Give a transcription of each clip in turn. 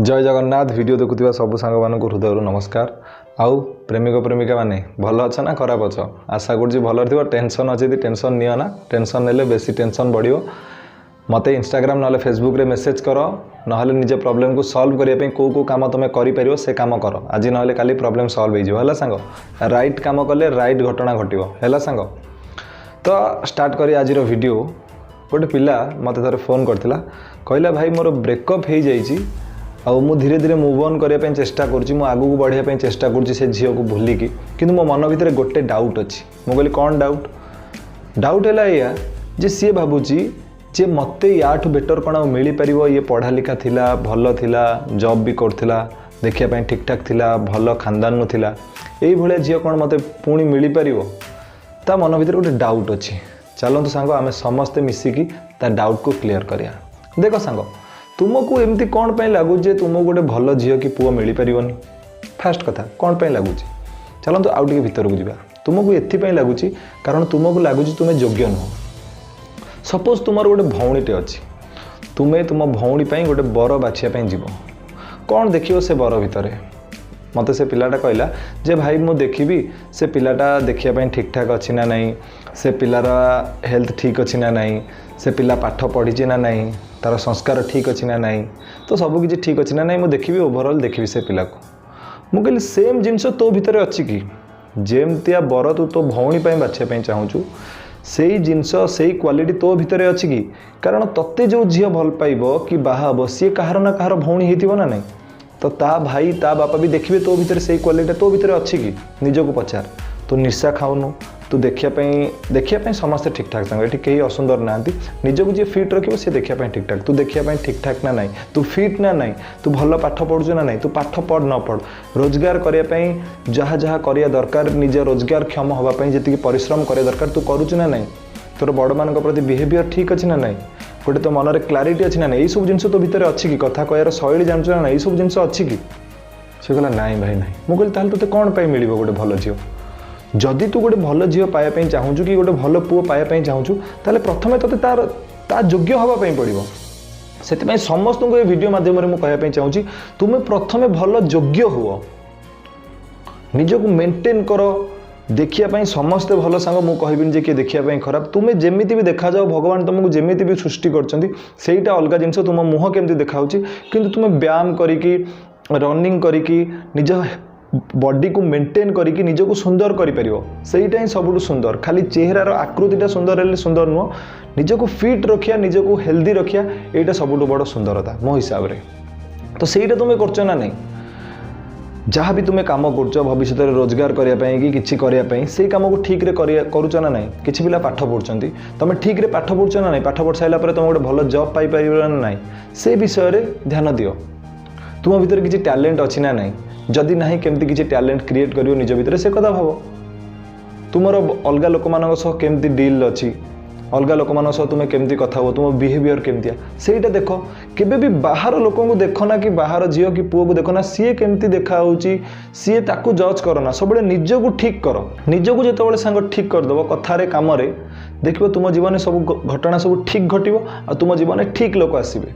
ଜୟ Jagannath. Video ଦେଖୁଥିବା ସବୁ ସାଙ୍ଗମାନଙ୍କୁ ହୃଦୟରୁ ନମସ୍କାର। ଆଉ ପ୍ରେମିକ ପ୍ରେମିକା ମାନେ ଭଲ ଅଛ ନା ଖରାପ ଅଛ? ଆଶା କରୁଛି ଭଲରେ ଥିବ। ଟେନସନ୍ ଅଛି ଯଦି ଟେନସନ୍ ନିଅ ନା, ଟେନସନ୍ ନେଲେ ବେଶୀ ଟେନସନ୍ ବଢ଼ିବ। ମୋତେ ଇନଷ୍ଟାଗ୍ରାମ ନହେଲେ ଫେସବୁକ୍ରେ ମେସେଜ୍ କର, ନହେଲେ ନିଜ ପ୍ରୋବ୍ଲେମକୁ ସଲ୍ଭ କରିବା ପାଇଁ କେଉଁ କେଉଁ କାମ ତୁମେ କରିପାରିବ ସେ କାମ କର। ଆଜି ନହେଲେ କାଲି ପ୍ରୋବ୍ଲେମ୍ ସଲ୍ଭ ହେଇଯିବ। ହେଲା ସାଙ୍ଗ, ରାଇଟ୍ କାମ କଲେ ରାଇଟ୍ ଘଟଣା ଘଟିବ। ହେଲା ସାଙ୍ଗ, ତ ଷ୍ଟାର୍ଟ କରି ଆଜିର ଭିଡ଼ିଓ। ଗୋଟେ ପିଲା ମୋତେ ଥରେ ଫୋନ୍ କରିଥିଲା, କହିଲା ଭାଇ ମୋର ବ୍ରେକଅପ୍ ହେଇଯାଇଛି ଆଉ ମୁଁ ଧୀରେ ଧୀରେ ମୁଭ୍ ଅନ୍ କରିବା ପାଇଁ ଚେଷ୍ଟା କରୁଛି, ମୁଁ ଆଗକୁ ବଢ଼ିବା ପାଇଁ ଚେଷ୍ଟା କରୁଛି ସେ ଝିଅକୁ ଭୁଲିକି, କିନ୍ତୁ ମୋ ମନ ଭିତରେ ଗୋଟେ ଡାଉଟ୍ ଅଛି। ମୁଁ କହିଲି କ'ଣ ଡାଉଟ୍? ଡାଉଟ୍ ହେଲା ଏଇଆ ଯେ ସିଏ ଭାବୁଛି ଯେ ମୋତେ ୟାଠୁ ବେଟର୍ କ'ଣ ଆଉ ମିଳିପାରିବ? ଇଏ ପଢ଼ା ଲେଖା ଥିଲା, ଭଲ ଥିଲା, ଜବ୍ ବି କରୁଥିଲା, ଦେଖିବା ପାଇଁ ଠିକ୍ଠାକ୍ ଥିଲା, ଭଲ ଖାନଦାନରୁ ଥିଲା, ଏଇଭଳିଆ ଝିଅ କ'ଣ ମୋତେ ପୁଣି ମିଳିପାରିବ? ତା ମନ ଭିତରେ ଗୋଟେ ଡାଉଟ୍ ଅଛି। ଚାଲନ୍ତୁ ସାଙ୍ଗ, ଆମେ ସମସ୍ତେ ମିଶିକି ତା ଡାଉଟ୍କୁ କ୍ଲିଅର୍ କରିବା। ଦେଖ ସାଙ୍ଗ, ତୁମକୁ ଏମିତି କ'ଣ ପାଇଁ ଲାଗୁଛି ଯେ ତୁମକୁ ଗୋଟେ ଭଲ ଝିଅ କି ପୁଅ ମିଳିପାରିବନି? ଫାର୍ଷ୍ଟ କଥା, କ'ଣ ପାଇଁ ଲାଗୁଛି? ଚାଲନ୍ତୁ ଆଉ ଟିକେ ଭିତରକୁ ଯିବା। ତୁମକୁ ଏଥିପାଇଁ ଲାଗୁଛି କାରଣ ତୁମକୁ ଲାଗୁଛି ତୁମେ ଯୋଗ୍ୟ ନୁହଁ। ସପୋଜ୍ ତୁମର ଗୋଟେ ଭଉଣୀଟେ ଅଛି, ତୁମେ ତୁମ ଭଉଣୀ ପାଇଁ ଗୋଟେ ବର ବାଛିବା ପାଇଁ ଯିବ, କ'ଣ ଦେଖିବ ସେ ବର ଭିତରେ? ମୋତେ ସେ ପିଲାଟା କହିଲା ଯେ ଭାଇ ମୁଁ ଦେଖିବି ସେ ପିଲାଟା ଦେଖିବା ପାଇଁ ଠିକ୍ଠାକ୍ ଅଛି ନା ନାହିଁ, ସେ ପିଲାର ହେଲ୍ଥ ଠିକ୍ ଅଛି ନା ନାହିଁ, ସେ ପିଲା ପାଠ ପଢ଼ିଛି ନା ନାହିଁ, ତା'ର ସଂସ୍କାର ଠିକ୍ ଅଛି ନା ନାହିଁ, ତ ସବୁକିଛି ଠିକ୍ ଅଛି ନା ନାହିଁ ମୁଁ ଦେଖିବି, ଓଭରଅଲ୍ ଦେଖିବି ସେ ପିଲାକୁ। ମୁଁ କହିଲି ସେମ୍ ଜିନିଷ ତୋ ଭିତରେ ଅଛି କି? ଯେମିତିଆ ବର ତୁ ତୋ ଭଉଣୀ ପାଇଁ ବାଛିବା ପାଇଁ ଚାହୁଁଛୁ, ସେଇ ଜିନିଷ ସେଇ କ୍ୱାଲିଟି ତୋ ଭିତରେ ଅଛି କି? କାରଣ ତୋତେ ଯେଉଁ ଝିଅ ଭଲ ପାଇବ କି ବାହା ହେବ, ସିଏ କାହାର ନା କାହାର ଭଉଣୀ ହେଇଥିବ ନା ନାହିଁ? ତ ତା ଭାଇ ତା ବାପା ବି ଦେଖିବେ ତୋ ଭିତରେ ସେଇ କ୍ୱାଲିଟିଟା ତୋ ଭିତରେ ଅଛି କି? ନିଜକୁ ପଚାର। ତୁ ନିଶା ଖାଉନୁ, ତୁ ଦେଖିବା ପାଇଁ ସମସ୍ତେ ଠିକ୍ଠାକ୍ ସାଙ୍ଗ, ଏଠି କେହି ଅସୁନ୍ଦର ନାହାନ୍ତି। ନିଜକୁ ଯିଏ ଫିଟ୍ ରଖିବ ସିଏ ଦେଖିବା ପାଇଁ ଠିକ୍ଠାକ୍। ତୁ ଦେଖିବା ପାଇଁ ଠିକ୍ଠାକ୍ ନା ନାହିଁ? ତୁ ଫିଟ୍ ନା ନାହିଁ? ତୁ ଭଲ ପାଠ ପଢ଼ୁଛୁ ନା ନାହିଁ? ତୁ ପାଠ ପଢ଼ ନ ପଢ଼, ରୋଜଗାର କରିବା ପାଇଁ ଯାହା ଯାହା କରିବା ଦରକାର, ନିଜ ରୋଜଗାରକ୍ଷମ ହେବା ପାଇଁ ଯେତିକି ପରିଶ୍ରମ କରିବା ଦରକାର ତୁ କରୁଛୁ ନା ନାହିଁ? ତୋର ବଡ଼ମାନଙ୍କ ପ୍ରତି ବିହେଭିଅର୍ ଠିକ୍ ଅଛି ନା ନାହିଁ? ଗୋଟେ ତୋ ମନରେ କ୍ଲାରିଟି ଅଛି ନା ନାହିଁ? ଏଇସବୁ ଜିନିଷ ତୋ ଭିତରେ ଅଛି କି? କଥା କହିବାର ଶୈଳୀ ଜାଣିଛୁ ନା ନାହିଁ? ଏଇସବୁ ଜିନିଷ ଅଛି କି? ସେ କହିଲା ନାଇଁ ଭାଇ, ନାହିଁ। ମୁଁ କହିଲି ତାହେଲେ ତୋତେ କ'ଣ ପାଇଁ ମିଳିବ ଗୋଟେ ଭଲ ଝିଅ? ଯଦି ତୁ ଗୋଟେ ଭଲ ଝିଅ ପାଇବା ପାଇଁ ଚାହୁଁଛୁ କି ଗୋଟେ ଭଲ ପୁଅ ପାଇବା ପାଇଁ ଚାହୁଁଛୁ, ତାହେଲେ ପ୍ରଥମେ ତୋତେ ତାର ତା ଯୋଗ୍ୟ ହେବା ପାଇଁ ପଡ଼ିବ। ସେଥିପାଇଁ ସମସ୍ତଙ୍କୁ ଏ ଭିଡ଼ିଓ ମାଧ୍ୟମରେ ମୁଁ କହିବା ପାଇଁ ଚାହୁଁଛି, ତୁମେ ପ୍ରଥମେ ଭଲ ଯୋଗ୍ୟ ହୁଅ, ନିଜକୁ ମେଣ୍ଟେନ୍ କର। ଦେଖିବା ପାଇଁ ସମସ୍ତେ ଭଲ ସାଙ୍ଗ, ମୁଁ କହିବିନି ଯେ କିଏ ଦେଖିବା ପାଇଁ ଖରାପ। ତୁମେ ଯେମିତି ବି ଦେଖାଯାଅ, ଭଗବାନ ତୁମକୁ ଯେମିତି ବି ସୃଷ୍ଟି କରିଛନ୍ତି ସେଇଟା ଅଲଗା ଜିନିଷ, ତୁମ ମୁହଁ କେମିତି ଦେଖାହେଉଛି, କିନ୍ତୁ ତୁମେ ବ୍ୟାୟାମ କରିକି, ରନିଂ କରିକି, ନିଜ ବଡ଼ିକୁ ମେଣ୍ଟେନ୍ କରିକି ନିଜକୁ ସୁନ୍ଦର କରିପାରିବ। ସେଇଟା ହିଁ ସବୁଠୁ ସୁନ୍ଦର। ଖାଲି ଚେହେରାର ଆକୃତିଟା ସୁନ୍ଦର ହେଲେ ସୁନ୍ଦର ନୁହଁ, ନିଜକୁ ଫିଟ୍ ରଖିବା, ନିଜକୁ ହେଲ୍ଦି ରଖିବା, ଏଇଟା ସବୁଠୁ ବଡ଼ ସୁନ୍ଦରତା ମୋ ହିସାବରେ। ତ ସେଇଟା ତୁମେ କରୁଛ ନା ନାହିଁ? ଯାହା ବି ତୁମେ କାମ କରୁଛ ଭବିଷ୍ୟତରେ ରୋଜଗାର କରିବା ପାଇଁ କି କିଛି କରିବା ପାଇଁ, ସେଇ କାମକୁ ଠିକ୍ରେ କରୁଛ ନା ନାହିଁ? କିଛି ପିଲା ପାଠ ପଢ଼ୁଛନ୍ତି, ତୁମେ ଠିକ୍ରେ ପାଠ ପଢ଼ୁଛ ନା ନାହିଁ? ପାଠ ପଢ଼ି ସାରିଲା ପରେ ତୁମେ ଗୋଟେ ଭଲ ଜବ୍ ପାଇପାରିବ ନା ନାହିଁ, ସେ ବିଷୟରେ ଧ୍ୟାନ ଦିଅ। ତୁମ ଭିତରେ କିଛି ଟ୍ୟାଲେଣ୍ଟ ଅଛି ନା ନାହିଁ? ଯଦି ନାହିଁ, କେମିତି କିଛି ଟ୍ୟାଲେଣ୍ଟ କ୍ରିଏଟ୍ କରିବ ନିଜ ଭିତରେ ସେ କଥା ଭାବ। ତୁମର ଅଲଗା ଲୋକମାନଙ୍କ ସହ କେମିତି ଡିଲ୍ ଅଛି, ଅଲଗା ଲୋକମାନଙ୍କ ସହ ତୁମେ କେମିତି କଥା ହୁଅ, ତୁମ ବିହେଭିଅର୍ କେମିତିଆ ସେଇଟା ଦେଖ। କେବେ ବି ବାହାର ଲୋକଙ୍କୁ ଦେଖ ନା କି ବାହାର ଝିଅ କି ପୁଅକୁ ଦେଖ ନା, ସିଏ କେମିତି ଦେଖାହେଉଛି ସିଏ, ତାକୁ ଜଜ୍ କର ନା। ସବୁବେଳେ ନିଜକୁ ଠିକ୍ କର। ନିଜକୁ ଯେତେବେଳେ ସାଙ୍ଗ ଠିକ୍ କରିଦେବ କଥାରେ କାମରେ, ଦେଖିବ ତୁମ ଜୀବନରେ ସବୁ ଘଟଣା ସବୁ ଠିକ୍ ଘଟିବ ଆଉ ତୁମ ଜୀବନରେ ଠିକ୍ ଲୋକ ଆସିବେ।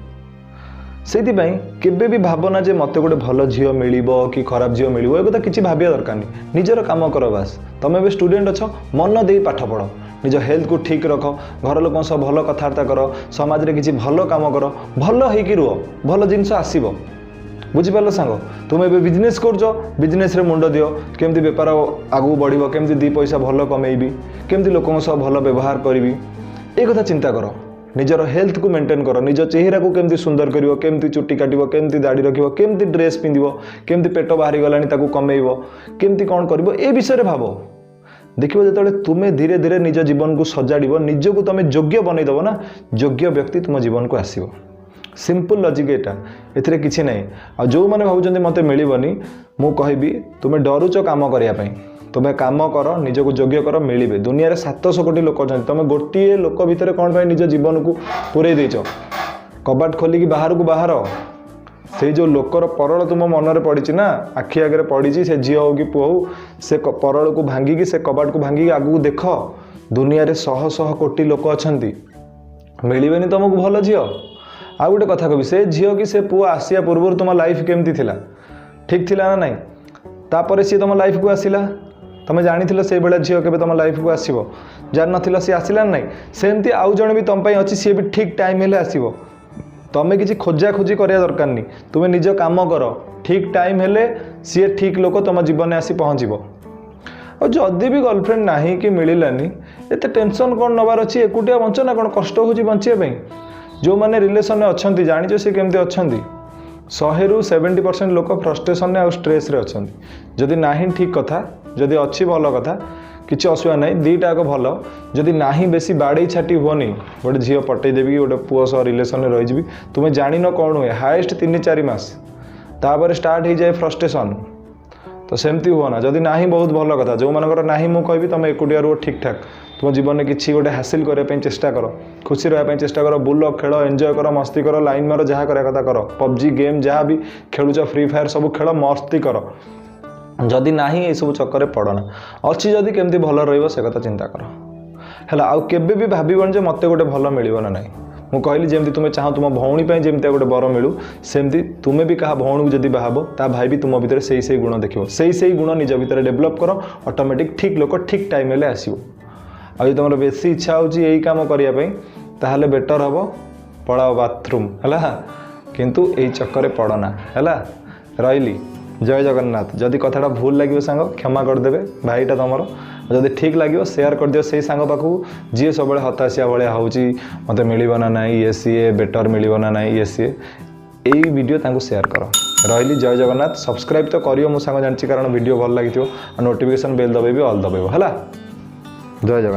ସେଇଥିପାଇଁ କେବେ ବି ଭାବନା ଯେ ମୋତେ ଗୋଟେ ଭଲ ଝିଅ ମିଳିବ କି ଖରାପ ଝିଅ ମିଳିବ, ଏ କଥା କିଛି ଭାବିବା ଦରକାର ନାହିଁ। ନିଜର କାମ କର ବାସ୍। ତୁମେ ଏବେ ଷ୍ଟୁଡେଣ୍ଟ ଅଛ, ମନ ଦେଇ ପାଠ ପଢ଼, ନିଜ ହେଲ୍ଥକୁ ଠିକ୍ ରଖ, ଘର ଲୋକଙ୍କ ସହ ଭଲ କଥାବାର୍ତ୍ତା କର, ସମାଜରେ କିଛି ଭଲ କାମ କର, ଭଲ ହେଇକି ରୁହ, ଭଲ ଜିନିଷ ଆସିବ। ବୁଝିପାରିଲ ସାଙ୍ଗ? ତୁମେ ଏବେ ବିଜନେସ୍ କରୁଛ, ବିଜନେସ୍ରେ ମୁଣ୍ଡ ଦିଅ। କେମିତି ବେପାର ଆଗକୁ ବଢ଼ିବ, କେମିତି ଦୁଇ ପଇସା ଭଲ କମେଇବି, କେମିତି ଲୋକଙ୍କ ସହ ଭଲ ବ୍ୟବହାର କରିବି, ଏ କଥା ଚିନ୍ତା କର। ନିଜର ହେଲ୍ଥକୁ ମେଣ୍ଟେନ୍ କର। ନିଜ ଚେହେରାକୁ କେମିତି ସୁନ୍ଦର କରିବ, କେମିତି ଚୁଟି କାଟିବ, କେମିତି ଦାଢ଼ି ରଖିବ, କେମିତି ଡ୍ରେସ୍ ପିନ୍ଧିବ, କେମିତି ପେଟ ବାହାରିଗଲାଣି ତାକୁ କମେଇବ, କେମିତି କ'ଣ କରିବ, ଏ ବିଷୟରେ ଭାବ। ଦେଖିବ ଯେତେବେଳେ ତୁମେ ଧୀରେ ଧୀରେ ନିଜ ଜୀବନକୁ ସଜାଡ଼ିବ, ନିଜକୁ ତୁମେ ଯୋଗ୍ୟ ବନେଇଦେବ ନା, ଯୋଗ୍ୟ ବ୍ୟକ୍ତି ତୁମ ଜୀବନକୁ ଆସିବ। ସିମ୍ପଲ୍ ଲଜିକ୍ ଏଇଟା, ଏଥିରେ କିଛି ନାହିଁ। ଆଉ ଯେଉଁମାନେ ଭାବୁଛନ୍ତି ମୋତେ ମିଳିବନି, ମୁଁ କହିବି ତୁମେ ଡରୁଛ କାମ କରିବା ପାଇଁ। ତୁମେ କାମ କର, ନିଜକୁ ଯୋଗ୍ୟ କର, ମିଳିବେ। ଦୁନିଆରେ 700 କୋଟି ଲୋକ ଅଛନ୍ତି, ତୁମେ ଗୋଟିଏ ଲୋକ ଭିତରେ କ'ଣ ପାଇଁ ନିଜ ଜୀବନକୁ ପୂରେଇ ଦେଇଛ? କବାଟ ଖୋଲିକି ବାହାରକୁ ବାହାର। ସେଇ ଯେଉଁ ଲୋକର ପରଳ ତୁମ ମନରେ ପଡ଼ିଛି ନା, ଆଖି ଆଗରେ ପଡ଼ିଛି, ସେ ଝିଅ ହଉ କି ପୁଅ ହଉ, ସେ ପରଳକୁ ଭାଙ୍ଗିକି, ସେ କବାଟକୁ ଭାଙ୍ଗିକି ଆଗକୁ ଦେଖ। ଦୁନିଆରେ ଶହ ଶହ କୋଟି ଲୋକ ଅଛନ୍ତି, ମିଳିବେନି ତୁମକୁ ଭଲ ଝିଅ? ଆଉ ଗୋଟେ କଥା କହିବି, ସେ ଝିଅ କି ସେ ପୁଅ ଆସିବା ପୂର୍ବରୁ ତୁମ ଲାଇଫ୍ କେମିତି ଥିଲା? ଠିକ୍ ଥିଲା ନା ନାହିଁ? ତାପରେ ସିଏ ତୁମ ଲାଇଫ୍କୁ ଆସିଲା, ତୁମେ ଜାଣିଥିଲ ସେଇଭଳିଆ ଝିଅ କେବେ ତୁମ ଲାଇଫ୍କୁ ଆସିବ? ଜାଣିନଥିଲ, ସିଏ ଆସିଲା ନା ନାହିଁ? ସେମିତି ଆଉ ଜଣେ ବି ତୁମ ପାଇଁ ଅଛି, ସିଏ ବି ଠିକ୍ ଟାଇମ୍ ହେଲେ ଆସିବ। ତୁମେ କିଛି ଖୋଜାଖୋଜି କରିବା ଦରକାର ନାହିଁ, ତୁମେ ନିଜ କାମ କର, ଠିକ୍ ଟାଇମ୍ ହେଲେ ସିଏ ଠିକ୍ ଲୋକ ତୁମ ଜୀବନରେ ଆସି ପହଞ୍ଚିବ। ଆଉ ଯଦି ବି ଗର୍ଲଫ୍ରେଣ୍ଡ ନାହିଁ କି ମିଳିଲାନି, ଏତେ ଟେନସନ୍ କ'ଣ ନେବାର ଅଛି? ଏକୁଟିଆ ବଞ୍ଚ ନା, କ'ଣ କଷ୍ଟ ହେଉଛି ବଞ୍ଚିବା ପାଇଁ? ଯେଉଁମାନେ ରିଲେସନ୍ରେ ଅଛନ୍ତି, ଜାଣିଛ ସେ କେମିତି ଅଛନ୍ତି? 100ରୁ 70% ଲୋକ ଫ୍ରଷ୍ଟ୍ରେସନ୍ରେ ଆଉ ଷ୍ଟ୍ରେସ୍ରେ ଅଛନ୍ତି। ଯଦି ନାହିଁ ଠିକ୍ କଥା, ଯଦି ଅଛି ଭଲ କଥା, କିଛି ଅସୁବିଧା ନାହିଁ, ଦୁଇଟା ଯାକ ଭଲ। ଯଦି ନାହିଁ, ବେଶୀ ବାଡ଼େଇ ଛାଟି ହୁଅନି, ଗୋଟେ ଝିଅ ପଟେଇ ଦେବି କି ଗୋଟେ ପୁଅ ସହ ରିଲେସନ୍ରେ ରହିଯିବି। ତୁମେ ଜାଣିନ କ'ଣ ହୁଏ, ହାଏଷ୍ଟ 3-4 ମାସ, ତାପରେ ଷ୍ଟାର୍ଟ ହେଇଯାଏ ଫ୍ରଷ୍ଟ୍ରେସନ୍। ତ ସେମିତି ହୁଅ ନା। ଯଦି ନାହିଁ ବହୁତ ଭଲ କଥା, ଯେଉଁମାନଙ୍କର ନାହିଁ ମୁଁ କହିବି ତୁମେ ଏକୁଟିଆ ରୁହ ଠିକ୍ଠାକ୍, ତୁମ ଜୀବନରେ କିଛି ଗୋଟେ ହାସିଲ କରିବା ପାଇଁ ଚେଷ୍ଟା କର, ଖୁସି ରହିବା ପାଇଁ ଚେଷ୍ଟା କର, ବୁଲ, ଖେଳ, ଏନ୍ଜୟ କର, ମସ୍ତି କର, ଲାଇନ୍ ମାର, ଯାହା କରିବା କଥା କର, ପବଜି ଗେମ୍ ଯାହା ବି ଖେଳୁଛ, ଫ୍ରି ଫାୟାର ସବୁ ଖେଳ, ମସ୍ତି କର। ଯଦି ନାହିଁ ଏସବୁ ଚକ୍କରେ ପଡ଼ନା। ଅଛି ଯଦି କେମିତି ଭଲ ରହିବ ସେ କଥା ଚିନ୍ତା କର, ହେଲା? ଆଉ କେବେ ବି ଭାବିବନି ଯେ ମୋତେ ଗୋଟେ ଭଲ ମିଳିବ ନା ନାହିଁ। ମୁଁ କହିଲି ଯେମିତି ତୁମେ ଚାହଁ ତୁମ ଭଉଣୀ ପାଇଁ ଯେମିତିଆ ଗୋଟେ ବର ମିଳୁ, ସେମିତି ତୁମେ ବି କାହା ଭଉଣୀକୁ ଯଦି ବାହା ହେବ, ତା ଭାଇ ବି ତୁମ ଭିତରେ ସେଇ ସେଇ ଗୁଣ ଦେଖିବ। ସେଇ ସେଇ ଗୁଣ ନିଜ ଭିତରେ ଡେଭଲପ୍ କର, ଅଟୋମେଟିକ୍ ଠିକ୍ ଲୋକ ଠିକ୍ ଟାଇମ୍ ହେଲେ ଆସିବ। ଆଉ ଯଦି ତୁମର ବେଶୀ ଇଚ୍ଛା ହେଉଛି ଏଇ କାମ କରିବା ପାଇଁ, ତାହେଲେ ବେଟର୍ ହେବ ପଳାଅ ବାଥରୁମ୍, ହେଲା? କିନ୍ତୁ ଏଇ ଚକ୍କରେ ପଡ଼ନା, ହେଲା? ରହିଲି, ଜୟ ଜଗନ୍ନାଥ। ଯଦି କଥାଟା ଭୁଲ ଲାଗିବ ସାଙ୍ଗ, କ୍ଷମା କରିଦେବେ, ଭାଇଟା ତୁମର। ଯଦି ଠିକ୍ ଲାଗିବ ସେୟାର କରିଦିଅ ସେଇ ସାଙ୍ଗ ପାଖକୁ ଯିଏ ସବୁବେଳେ ହତାଶିଆ ଭଳିଆ ହେଉଛି, ମୋତେ ମିଳିବ ନା ନାହିଁ, ଇଏ ସିଏ ବେଟର୍ ମିଳିବ ନା ନାହିଁ, ଇଏ ସିଏ, ଏଇ ଭିଡ଼ିଓ ତାଙ୍କୁ ସେୟାର କର। ରହିଲି, ଜୟ ଜଗନ୍ନାଥ। ସବସ୍କ୍ରାଇବ୍ ତ କରିବ ମୁଁ ସାଙ୍ଗ ଜାଣିଛି, କାରଣ ଭିଡ଼ିଓ ଭଲ ଲାଗିଥିବ, ଆଉ ନୋଟିଫିକେସନ୍ ବେଲ୍ ଦବେଇବି, ଅଲ୍ ଦବେଇବ, ହେଲା? ଜୟ ଜଗନ୍ନାଥ।